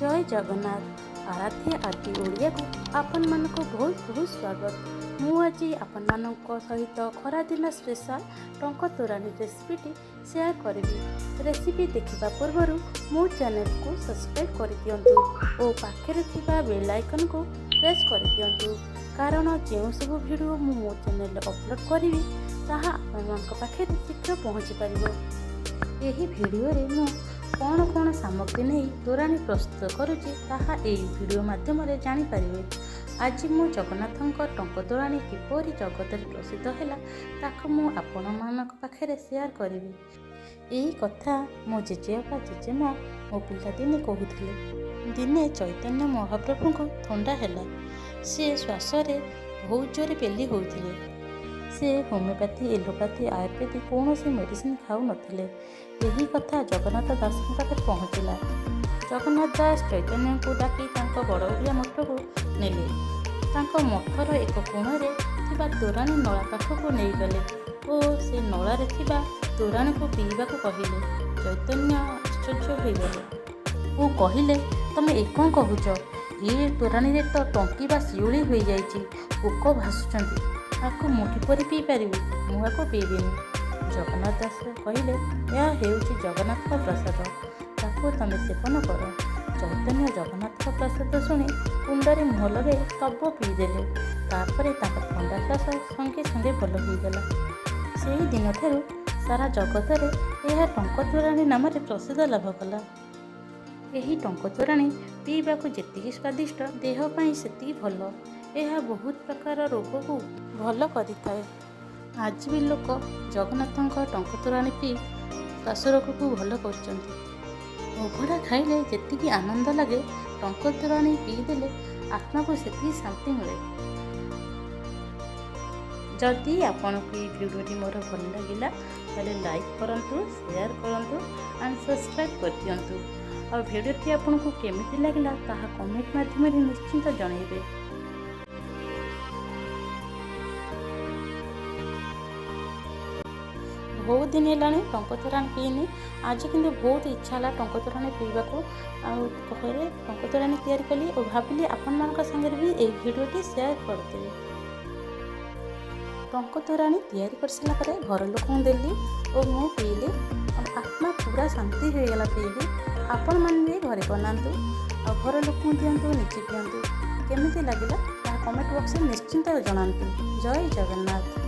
ଜୟ ଜଗନ୍ନାଥ। ଆରାଧ୍ୟା ଆଦି ଓଡ଼ିଆକୁ ଆପଣମାନଙ୍କୁ ବହୁତ ବହୁତ ସ୍ୱାଗତ। ମୁଁ ଆଜି ଆପଣମାନଙ୍କ ସହିତ ଖରାଦିନ ସ୍ପେଶାଲ ଟଙ୍କ ତୋରାଣୀ ରେସିପିଟି ସେୟାର କରିବି। ରେସିପି ଦେଖିବା ପୂର୍ବରୁ ମୋ ଚ୍ୟାନେଲକୁ ସବସ୍କ୍ରାଇବ୍ କରିଦିଅନ୍ତୁ ଓ ପାଖରେ ଥିବା ବେଲ୍ ଆଇକନ୍କୁ ପ୍ରେସ୍ କରିଦିଅନ୍ତୁ, କାରଣ ଯେଉଁ ସବୁ ଭିଡ଼ିଓ ମୁଁ ମୋ ଚ୍ୟାନେଲରେ ଅପଲୋଡ଼ କରିବି, ତାହା ଆପଣମାନଙ୍କ ପାଖରେ ଶୀଘ୍ର ପହଞ୍ଚି ପାରିବ। ଏହି ଭିଡ଼ିଓରେ ମୁଁ କ'ଣ କ'ଣ ସାମଗ୍ରୀ ନେଇ ତୋରାଣୀ ପ୍ରସ୍ତୁତ କରୁଛି, ତାହା ଏହି ଭିଡ଼ିଓ ମାଧ୍ୟମରେ ଜାଣିପାରିବେ। ଆଜି ମୁଁ ଜଗନ୍ନାଥଙ୍କ ଟଙ୍କ ତୋରାଣୀ କିପରି ଜଗତରେ ପ୍ରସିଦ୍ଧ ହେଲା, ତାକୁ ମୁଁ ଆପଣମାନଙ୍କ ପାଖରେ ସେୟାର କରିବି। ଏହି କଥା ମୋ ଜେଜେବାପା, ଜେଜେମା ମୋ ପିଲାଦିନେ କହୁଥିଲେ। ଦିନେ ଚୈତନ୍ୟ ମହାପ୍ରଭୁଙ୍କୁ ଥଣ୍ଡା ହେଲା। ସିଏ ଶ୍ୱାସରେ ବହୁତ ଜୋରେ ପେଲି ହେଉଥିଲେ। ସେ ହୋମିଓପାଥି, ଏଲୋପାଥି, ଆୟୁର୍ବେଦିକ କୌଣସି ମେଡ଼ିସିନ ଖାଉନଥିଲେ। ଏହି କଥା ଜଗନ୍ନାଥ ଦାସଙ୍କ ପାଖରେ ପହଞ୍ଚିଲା। ଜଗନ୍ନାଥ ଦାସ ଚୈତନ୍ୟଙ୍କୁ ଡାକି ତାଙ୍କ ବଡ଼ ଓଡ଼ିଆ ମଠକୁ ନେଲେ। ତାଙ୍କ ମଠର ଏକ କୋଣରେ ଥିବା ତୋରାଣୀ ନଳା ପାଖକୁ ନେଇଗଲେ ଓ ସେ ନଳାରେ ଥିବା ତୋରାଣୀକୁ ପିଇବାକୁ କହିଲେ। ଚୈତନ୍ୟ ଆଶ୍ଚର୍ଯ୍ୟ ହୋଇଗଲେ ଓ କହିଲେ, "ତମେ ଏ କ'ଣ କହୁଛ? ଏ ତୋରାଣୀରେ ତ ଟଙ୍କି ବା ଶିଉଳି ହୋଇଯାଇଛି, ପୋକ ଭାସୁଛନ୍ତି। ଆକୁ ମୁଁ କିପରି ପିଇପାରିବି? ମୁଁ ଆକୁ ପିଇବିନି।" ଜଗନ୍ନାଥ ଦାସ କହିଲେ, "ଏହା ହେଉଛି ଜଗନ୍ନାଥଙ୍କ ପ୍ରସାଦ, ତାକୁ ତମେ ସେବନ କର।" ଚୈତନ୍ୟ ଜଗନ୍ନାଥଙ୍କ ପ୍ରସାଦ ଶୁଣି କୁଣ୍ଡରେ ମୁହଁ ଲଗାଇ ସବୁ ପିଇଦେଲେ। ତାପରେ ତାଙ୍କ ଥଣ୍ଡା ଶ୍ୱାସ ସଙ୍ଗେ ସଙ୍ଗେ ଭଲ ହୋଇଗଲା। ସେହି ଦିନଠାରୁ ସାରା ଜଗତରେ ଏହା ଟଙ୍କ ତୋରାଣୀ ନାମରେ ପ୍ରସିଦ୍ଧ ଲାଭ କଲା। ଏହି ଟଙ୍କ ତୋରାଣୀ ପିଇବାକୁ ଯେତିକି ସ୍ୱାଦିଷ୍ଟ, ଦେହ ପାଇଁ ସେତିକି ଭଲ। ଏହା ବହୁତ ପ୍ରକାର ରୋଗକୁ ଭଲ କରିଥାଏ। ଆଜି ବି ଲୋକ ଜଗନ୍ନାଥଙ୍କ ଟଙ୍କ ତୋରାଣୀ ପିଇ ଶ୍ୱାସ ରୋଗକୁ ଭଲ କରୁଛନ୍ତି। ଅଭଡ଼ା ଖାଇଲେ ଯେତିକି ଆନନ୍ଦ ଲାଗେ, ଟଙ୍କ ତୋରାଣୀ ପିଇଦେଲେ ଆତ୍ମାକୁ ସେତିକି ଶାନ୍ତି ମିଳେ। ଯଦି ଆପଣଙ୍କୁ ଏଇ ଭିଡ଼ିଓଟି ମୋର ଭଲ ଲାଗିଲା, ତାହେଲେ ଲାଇକ୍ କରନ୍ତୁ, ସେୟାର କରନ୍ତୁ ଆଣ୍ଡ ସବସ୍କ୍ରାଇବ୍ କରିଦିଅନ୍ତୁ। ଆଉ ଭିଡ଼ିଓଟି ଆପଣଙ୍କୁ କେମିତି ଲାଗିଲା, ତାହା କମେଣ୍ଟ ମାଧ୍ୟମରେ ନିଶ୍ଚିନ୍ତ ଜଣାଇବେ। ବହୁତ ଦିନ ହେଲାଣି ଟଙ୍କ ତୋରାଣି ପିଇନି। ଆଜି କିନ୍ତୁ ବହୁତ ଇଚ୍ଛା ହେଲା ଟଙ୍କ ତୋରାଣି ପିଇବାକୁ। ଆଉ ଘରେ ଟଙ୍କ ତୋରାଣି ତିଆରି କଲି ଓ ଭାବିଲି ଆପଣମାନଙ୍କ ସାଙ୍ଗରେ ବି ଏଇ ଭିଡ଼ିଓଟି ସେୟାର କରିଦେବି। ଟଙ୍କ ତୋରାଣି ତିଆରି କରିସାରିଲା ପରେ ଘର ଲୋକଙ୍କୁ ଦେଲି ଓ ମୁଁ ପିଇଲି। ଆଉ ଆତ୍ମା ପୁରା ଶାନ୍ତି ହୋଇଗଲା ପିଇକି। ଆପଣମାନେ ବି ଘରେ ବନାନ୍ତୁ ଆଉ ଘର ଲୋକଙ୍କୁ ଦିଅନ୍ତୁ, ନିଜେ ପିଅନ୍ତୁ। କେମିତି ଲାଗିଲା, ତାହା କମେଣ୍ଟ ବକ୍ସରେ ନିଶ୍ଚିନ୍ତ ଜଣାନ୍ତୁ। ଜୟ ଜଗନ୍ନାଥ।